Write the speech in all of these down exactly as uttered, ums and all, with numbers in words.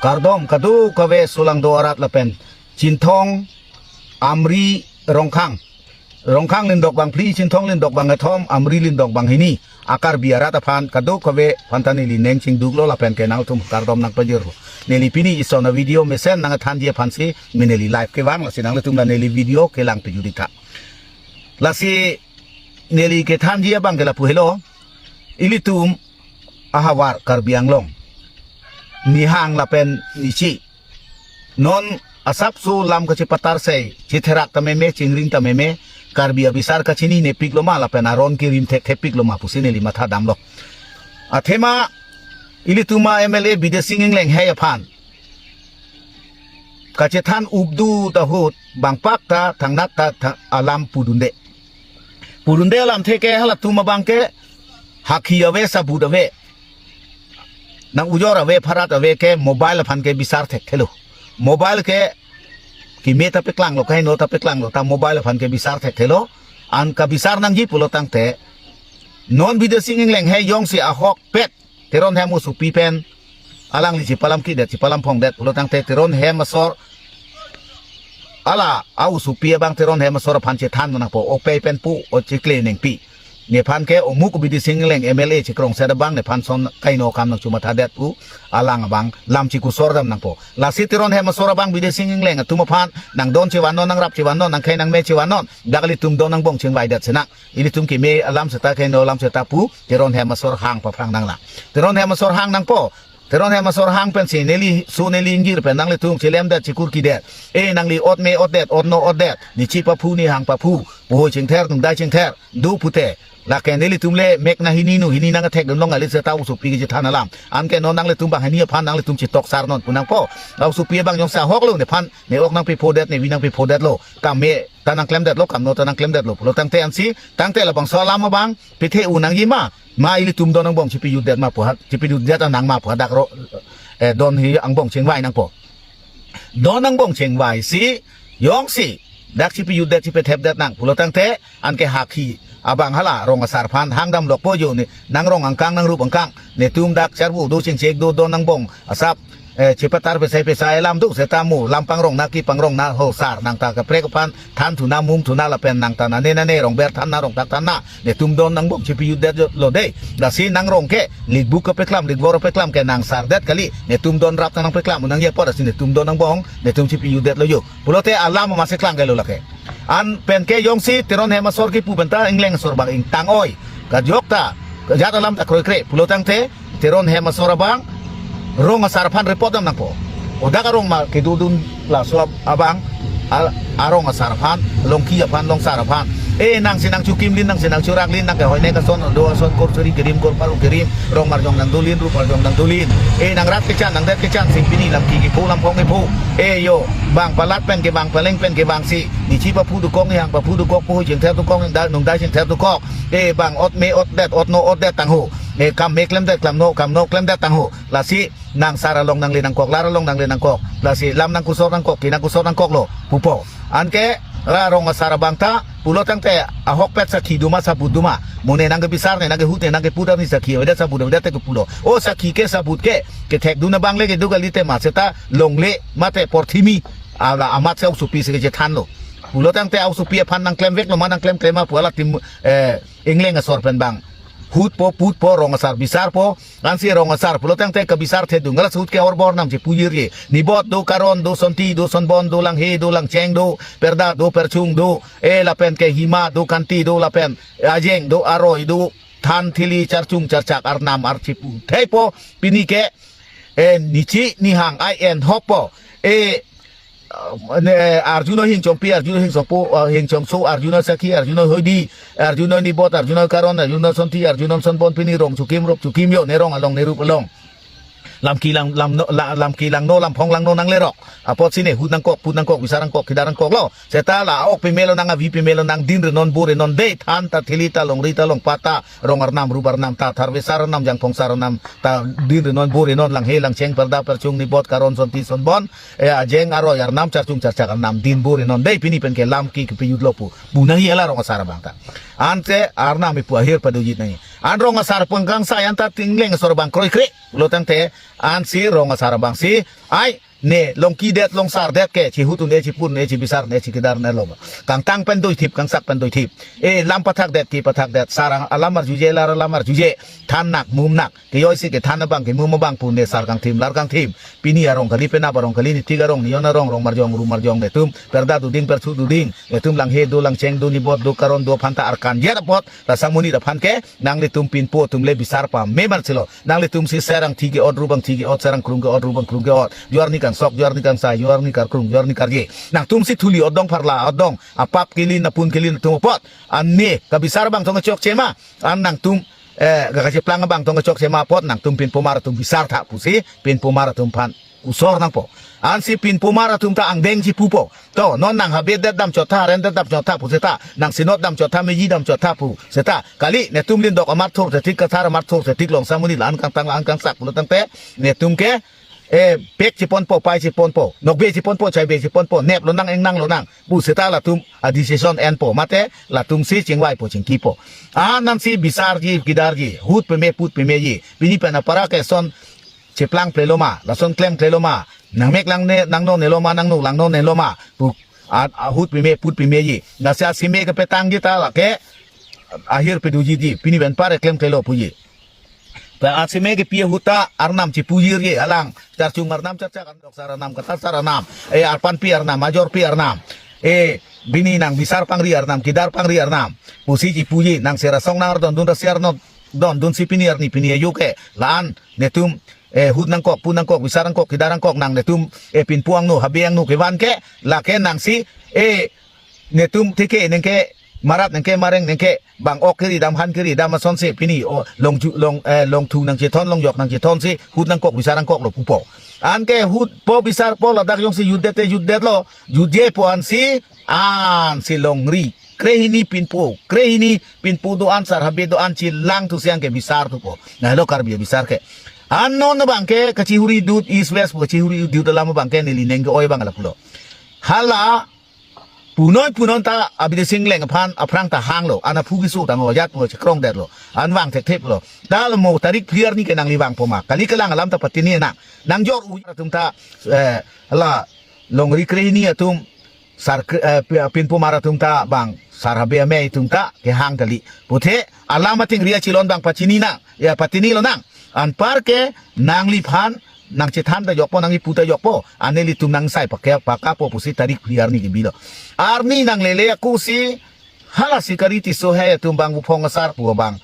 Kardom kadokave solangdo arat lapen Chinthong, Amri, Rongkhang. Rongkhang lindok bang phli, Chinthong lindok bang kethom, Amri lindok bang hini a-Karbi arat aphan kadokave aphanta neli neng chingduklo lapen ke nangtum kardom nangpajirlo. Neli pini ison a-video mesen nangthanji aphansi me neli live kevang, lasi nanglitum la neli video kelang pejuri tha. Lasi neli kethanji abang ke lapu helo. Ilitum ahavar Karbi Anglong, nihang lapen nichi, non asapso lam kachepatar sei, chetherak ta meme, chingring ta meme, Karbi abisar kachinine piklo ma lapen aron kerim thekthep piklo ma pusi neli matha damlo. Athema ilitum a-M L A Bidya Sing Engleng hei aphan kachethan updu ta ahut bangpak ta thangnat ta tha-, alam pudunde. Pudunde alamthe ke halatum abang ke hakhi ave, sabut ave, nang ujor ave, pharat ave ke mobile aphan ke bisar thekthelo. Mobile ke keme ta peklanglo, kaheno ta peklanglo, ta mobile aphan ke bisar thekthelo. An kabisar nangji pulo tangte non Bidya Sing Engleng hei jongsi ahokpet Teron Hem osopi pen alangli chepalam kidet, chepalam phongdet pulo tangte Teron Hem asor, ala a-osopi abang Teron Hem asor aphan chethan nangpo, opei pen pu, o chekle nengpi. Nephan ke omuk Bidya Sing Engleng M L A chekrongset abang nephan son kaino akam nangchumathadet pu alang abang lam chekusor dam nangpo. Lasi Teron Hem asor abang Bidya Sing Engleng atum aphan nangdon chevannon, nangrap chevannon, nangkhei nangme chevannon, dak ilitum don angbong chingvaidet sinang. Ilitum keme alam seta, kaino alam seta pu Teron Hem asor hang paphrang nanglang. Teron Hem asor hang nangpo. Teron Hem asor hang pensi neli su neli ingjir pen nanglitum chelemdet, chekur kidet. E nangli ot me otdet, ot no otdet, nichi paphu, nihang paphu, puhoi chingther, nungdai chingther, do pute. Lake nelitum le mek na hini nu hini nangthekdun long alit seta osopi kechethan alam. Anke non nanglitum bang hini aphan nanglitum chetoksar non pu nangpo. Osopi abang jongsi ahoklo nephan ne ok nangpephodet, ne vi nangpephotdetlo. Kam me ta nangklemdetlo, kam no ta nangklemdetlo pulo tangte ansi, tangte labangso alam abang pethe-u nangji ma, ma ilitum don angbong chepejutdet ma pu ha, chepejutdet anang ma pu ha dak ro, eh, don hi angbong chingvai nangpo. Don angbong chingvaisi jongsi dak chepejutdet, chepethepdet nang pulo tangte anke hakhi abang hala rong asar aphan hang damlokpo jo ne, nangrong angkang, nangrup angkang, netum dak charvu do, chingchek do, don angbong asap, eh, chepatar pesai pesai alam do seta mo lam pangrong na, kepangrong na ho sar, nang ta kaprek aphan than thu na, mum thu na lapen nang ta nane nane rong ber than na, rong tak than na, netum don angbong chepejutdetlo dei. Lasi nangrong ke likbuk kepeklam, likvor kepeklam ke nang sardet kali, netum don rap ta nangpeklam nangji apot, lasi netum don angbong netum chepejutdetlo jo. Pulote alam masi klang kelo lake. An pen ke jongsi Teron Hem asor kipu penta Engleng asor bang ingtang oi, kajok ta kajat alam ta kroikre pulo tangte Teron Hem asor abang rong asar aphan report dam nangpo. O dak arong ma kedodun laso abang, a-, arong asar aphan, longki aphan, longsar aphan. E nangsi nangchukimlin, nangsi nangchuraklin, nang kehoi ne kason do ason kor suri kerim, kor paru kerim, rong marjong nangdolin, rup marjong nangdolin. E nangrat kechan, nangdet kechan, sing pini lamki kepho, lamphong kepho. E jo, bang palat pen ke, bang paleng pen ke, bangsi nichi paphu dokok, nihang paphu dokok, puhoi chingther dokok, nungdai, nungdai chingther dokok. E bang ot me otdet, ot no otdet tangho. E kam me klemdet, kam no, kam no klemdet tangho. Lasi nang sar along nangle nangkok, lar along nangle nangkok. Lasi lam nangkusor nangkok, ke nangkusor nangkoklo pupo. Anke la rong asar abang ta pulo tangte ahokpet sakhi doma, sabut doma, mo ne nangkebisar, ne nangkehut, ne nangkepudam ni sakhi avedet, sabut avedet te kepulo. O sakhi ke, sabut ke kethekdun abang le kedo kali, tema seta longle mate porthimi ala amat si osopi si kechethanlo. Pulo tangte osopi aphan nangklemveklo ma, nangklemklem ma pu ala tim, eh, Engleng asor pen bang hutpo, putpo, rong asar bisarpo. Ansi rong asar pulo tangte kebisar thedung, ala sut ke orbor nam chepujirje. Nibot do, Karon do, Sonti do, Sonbon do, Langhe do, Langcheng do, Perda do, Perchung do, e lapen ke Hima do, Kanti do, lapen Ajeng do, Aroi do, Than, Thili, Charchung, Charchak, Arnam, Archipu. Theipo, pini ke, e, nichi, nihang, ai en hoppo. E, ne, Arjun Hingchongpi, Arjun Hingchongpo, ah, Hingchongso, Arjun Sakhi, Arjun Hoidi, Arjun Nibot, Arjun Karon, Arjun Sonti, Arjun Sonbon, pini rong chukim, rok chukim jo, ne rong along, ne rup along. Lamki lang, lam no, la-, lamki langno, lamphong langno nanglerok. Apotsi ne hut nangkok, put nangkok, bisar nangkok, kidar nangkoklo. Seta la ok pemelo nang, avi pemelo nang, din renon, bo renon dei, than ta, thili ta, longri ta, longpat ta, rong arnam, rup arnam ta, tharve sar arnam, jangphong sar arnam ta, din renon, bo renon, Langhe, Langcheng, Perda, Perchung, Nibot, Karon, Sonti, Sonbon, e, Ajeng, Aroi arnam, Charchung, Charchak arnam, din bo renon dei, pini pen ke lamki kepejutlo pu, pu nangji ala rong asar abang ta. Anke arnam ipu ahir padojit nangji. An rong asar pangkang sa yan ta tingleng asor abang kroikre. Lo tangte ansi rong asar abangsi ai ne longki det longsar det ke chihut un-e chipun un-e chibisar un-e chikidar un-e lo. Kangtang pen doithip, kangsak pen doithip. E lam pathak det, ke pathak det, sar alam arjuje, lar alam arjuje. Than nak mum nak. Ke joisi kethan abang, ke mum abang pu ne sar kangthim, lar kangthim. Pini arong kali, penap arong kali, nitik arong, nion arong, rong marjong, ru marjong, netum perda duding, perthu duding, netum langhe do, langcheng do, nibot do, karon do aphan ta arkan jet apot, la sang monit aphan ke nanglitum pinpo atum le bisar pame mar chelo. Nanglitum si serang thi ke-ot, rubang thi ke-ot, serang krung ke-ot, rubang krung ke-ot. Juarni kangsok, juarni kangsai, juarni karkrung, juarni karje. Nangtum si thuli odong pharla odong apap kelin, apun kelin atum apot. An ne kabisar abang tong chokche ma. An nangtum eh kacheplang abang tong chokche ma apot nangtum pinpomar atum bisar tha pusi pinpomar atum aphan usor nangpo. Ansi pinpomar atum ta angdeng chipupo. To, non nang habe det dam chot tha, haren det dam chot tha pu seta, nang sinot dam chot tha, meji dam chot tha pu seta. Kali, netum lindok amar thur thetik, kathar amar thur thetik, long sang monit la-an kangtang la-an kangsak pulo tangte, netum ke, eh, pek chiponpo, pai chiponpo, nokbe chiponpo, chaibe chiponpo, nep lonang, engnang lonang pu seta latum a decision enpo, mate latum si chingvaipo, chingkipo. Ansi bisarji, kidarji, hut peme, put pemeji. Pini pen apara ke son cheplang plelo ma, lason klem klelo ma, nangmek lang ne, nangno nelo ma, nangno langno nelo ma pu, a, ahut peme, put pemeji. Lasi asime kepetangji ta lake ahir padojitji, pini pen apar klem klelo puji. Pa asime kepi ahut ta arnam chipujirji, alang charchung arnam, charchak arnam, sar arnam, kathar sar arnam, eh, arpanpi arnam, ajorpi arnam, eh, pini nang bisar pangri arnam, kidar pangri arnam pusi chipuji. Nang sera song nang ardon dun, ra si ardon dun si pini arni pini ajo ke la-an netum, eh, hut nangkok, pun nangkok, bisar nangkok, kidar nangkok, nang netum, eh, pinpo angno, habe angno kevan ke, lake nangsi, eh, netum theke nengke, marat nengke, mareng nengke, bang ok kiri dam, han kiri dam asonsi pini o longju, long, eh, longthu nangchethon, longjok nangchethon si hut nangkok, bisar nangkok lo pupo. Anke hutpo, bisarpo, ladak jongsi jutdet te jutdetlo, jutjepo ansi, ansi longri krehini pinpo, krehini pinpo do-an, sar habe do-an chelang thusi anke bisar thupo. Nahelo Karbi bisar ke. An non abang ke kachihuri dut, East West pu kachihuri dut alam abang ke neli neng ke-oi abang lapulo. Hala punoi punon ta Abidi Singleng aphan aphrang ta hanglo, an aphu keso tanglo, ajat pulo, chekrong detlo, an vang thektheplo. Ta la mo tarik phli arni ke nangli vangpo ma, kali kelang alam ta patini nang, nangjor u atum ta, eh, la longri krehini atum, sar kre-, eh, pi-, pinpomar atum ta bang, sar habe amei atum ta kehang kali. Puthe alam ating ria chilon bang pachini nang, ya patini lonang. Anpar ke nangliphan nangchethan ta jokpo, nangkipu ta jokpo, an nelitum nangsai pake pakapo pusi tarik phli arni kebilo. Arni nanglele ako si, hala Sikari Tisso hai atum bang uphong asar pu abang,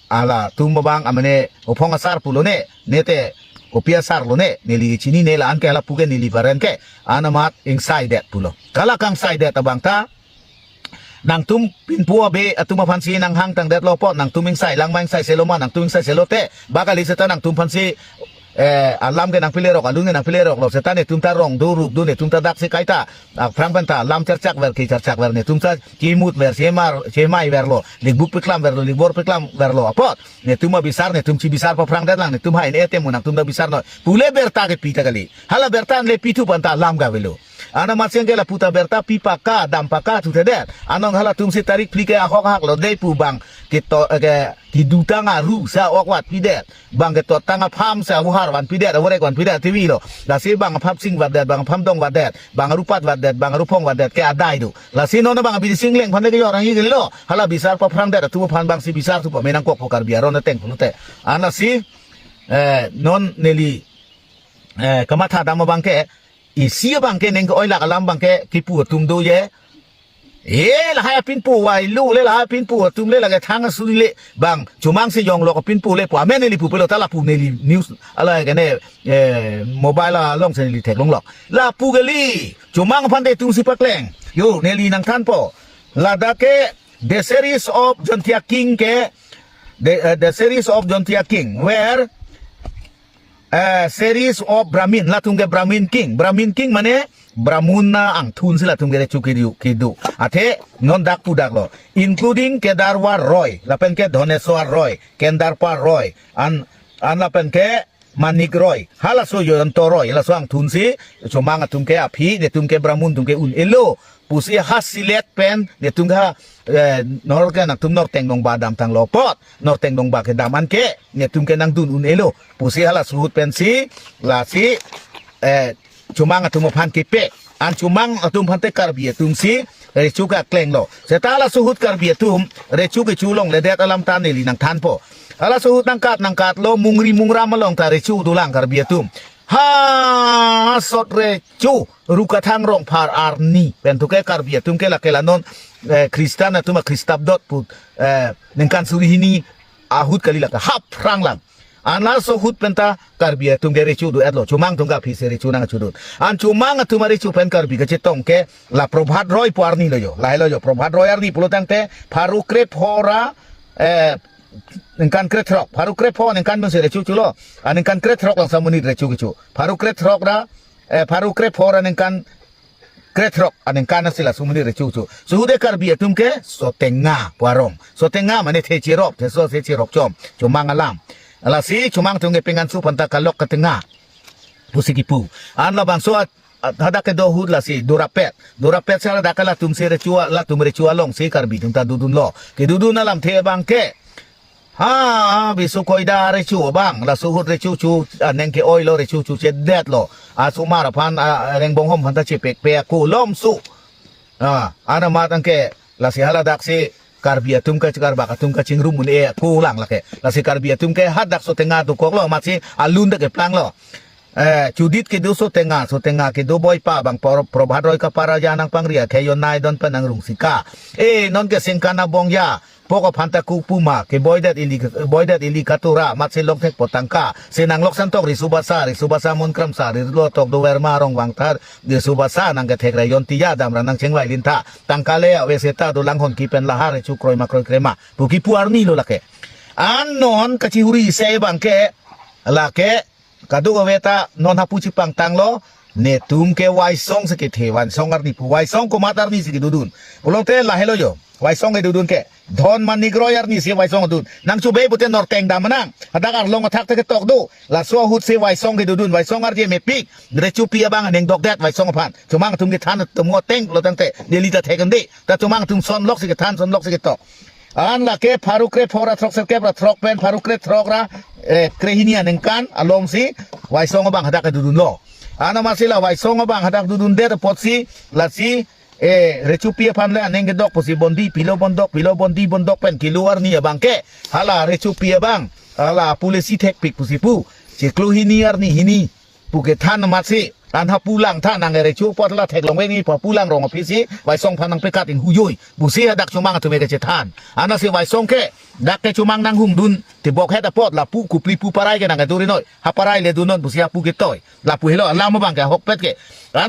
alatum abang amane uphong asar pulo ne, nete kopi asar lo ne, neli chinine, la anke hala puke neli paren ke, an amat ingsai det pulo. Hala kangsai det abang ta nangtum pinpo habe atum aphansi nanghang tangdetlo po, nangtum ingsai lang ma, ingsai selo ma, nangtum ingsai selo te, ba kali seta nangtum aphansi, eh, alam ke nangpele rok, alun ke nangpele roklo, seta netum ta rong do, rup do, netum ta daksi kaita aphrang pen ta alam charchak ver, kecharchak ver, netum ta chimut ver, chemar, chemai verlo, likbuk peklam verlo, likbor peklam verlo apot netum abisar, netum chibisar paphrang detlang, netum hai ne temu nangtum ta bisar noi pule berta kepi ta kali. Hala berta an le pithu pen ta alam ke avelo. An amat seng ke lapu ta berta pi paka, dam paka thuthedet. Anong halatum si tarik phli ke ahok hak lo dei pu bang keto, eh, ke kedutang aru sa ok vat pidet, bang ketotang apham sa ahuhar van pidet, avorek van pidet, tivi lo. Lasi bang apham sing vatdet, bang apham dong vatdet, bang arupat vatdet, bang aruphong vatdet ke adai do. Lasi non bang Abidi Singleng aphan le kejor nangji kali lo. Hala bisar paphrang det atum aphan bangsi bisar thupo, menang kokpo Karbi aron ateng pulote. An lasi, eh, non neli, eh, kamatha dam abang ke, isi abang ke neng ke-oi lak alam abang ke kipu atum do ye. Eh, lahai apinpo vai lo le, lahai apinpo atum le, lake thang asuri le bang chomang si jonglok apinpo le pu amen neli pupelo, ta lapu neli news ala ke ne, eh, mobile along si neli theklonglok. Lapu kali, chomang aphan te atum si pakleng. Yo, neli nangthanpo. Ladak ke The Series of Jaintia King ke, the, eh, The Series of Jaintia King, where, eh, Series of Brahmin, latum ke Brahmin King. Brahmin King mane Brahmuna angthun si latum ke rechu kedu, kedu. Athe non dak pu dak lo, including Kedarwa Roy, lapen ke Dhoneswar Roy, Kendarpa Roy, an, an lapen ke Manik Roy, halaso Jayanta Roy, laso angthunsi, Chomang atum ke aphi, netum ke Bramun atum ke un-elo pusi ha silet pen, netum ha, eh, nor ke nangtum Norteng Nongba damtanglo apot, Norteng Nongba kedam anke, netum ke nangdun un-elo pusi halaso ahut pensi, lasi, eh, Chomang atum aphan kepek. An Chomang atum aphante Karbi atumsi recho ke aklenglo. Seta halaso ahut Karbi atum recho kecho longledet alam ta neli nangthanpo. Halaso ahut nangkat nangkatlo, mungri mungram along ta recho dolang Karbi atum. Ha, sot recho, Rukathang Rongphar arni pen tu ke Karbi atum ke lake la non, eh, Christian atum a Christabdot pu, eh, ningkan suri hini ahut kali lake haphrang lang. An laso ahut penta Karbi atum ke recho do-etlo, Chomang atum ke aphisi recho nangchodun. An Chomang atum arecho pen Karbi kachetong ke la Prabhat Roy pu arni lo jo, lahelo jo, Prabhat Roy arni pulo tangte pharo krepho ra, eh, ningkan krethrok, pharo krepho ningkan dunsi recho cholo, ah, ningkan krethrok lang samonit recho kecho, pharo krethrok ra, eh, pharo krepho ra ningkan krethrok aningkan asi laso amonit recho cho. Laso ahut ke Karbi atum ke Sotenga pu arong. Sotenga mane the cherop, theso the cherop chom. Chomang alam. Lasi Chomang atum ke pengan su panta Kalok Katenga pusi kipu. An labangso at, at hadak kedo ahut lasi dorapet. Dorapet sa hadak ke latumsi recho, latum recho alongsi Karbi atum ta dodunlo. Kedodun alamthe abang ke, ha, ha, Bisu Koida recho abang, laso ahut recho cho, ah, neng ke-oilo, recho chochedetlo. Asomar aphan, ah, Rengbonghom aphan ta chepekpe ako lomso. Ah, ana mat anke lasi haladaksi Karbi atum ke, Karbak atum kachingrum un-e ako lang lake. Lasi Karbi atum ke hadak Sotenga dokoklo, amatsi alun ta keplanglo. Eh, chodit kedo Sotenga, Sotenga kedo boipa abang Pro-, Prabhat Roy kapara ja nangpangri akhei jo nai don pen nangrungsika. Eh, non ke singkan abong ja, pok aphan ta kupu ma, keboidet ili, boidet ili katura, amatsi longthek po tangka. Si nanglok santok Risu Basa, Risu Basa Mon Kramsa, Rilo Tok Dover ma Rongvang Thar, Risu Basa nangkethek rayon tiya damra nangchengvai lin tha. Tangka le ave seta dolang hon kipen lahar recho kroi ma kroi krema. Pu kipu arni lo lake. An non kachihuri se abang ke, lake, kadokave ta non hapu chepangtanglo, netum ke Waisong si kethe, Waisong arni pu, Waisong komat arnisi kedodun. Pulote lahelo jo, Waisong kedodun ke Dhon Manik Roy arnisi Waisong dun. Nangchobei pute Norteng dam nang. Hadak arlong athak ta ketok do. Laso ahutsi Waisong kedodun, Waisong arje mepik. Rechopi abang aning dokdet Waisong aphan. Chomang atum kethan atum ngo teng pulo tangte, neli ta thek ende. Ta Chomang atum sonlok si kethan, sonlok si ketok. An lake pharo krepho ra throk serkep ra throk pen pharo krethrok ra, eh, krehini aningkan alongsi Waisong abang hadak kedodunlo. An amatsi la Waisong abang hadak dodundet apotsi, lasi, eh, rechopi aphan le aning kedok pusi bondi pilo bondok, pilo bondi bondok pen kilo arni abang ke, hala rechopi abang, hala pule si thekpik pusi pu, chiklo hini arni hini pu kethan amatsi, an hapu lang tha nang recho apot la theklong veng-i pu hapu lang rong aphisi Waisong aphan nangpekat inghujoi pusi hadak Chomang atum ke chethan. Anasi Waisong ke dak ke Chomang nanghumdun tibok het apot lapu kupli pu parai ke nangkeduri noi. Ha parai le dunnon pusi hapu ketoi. Lapu helo alam abang ke ahokpet ke. An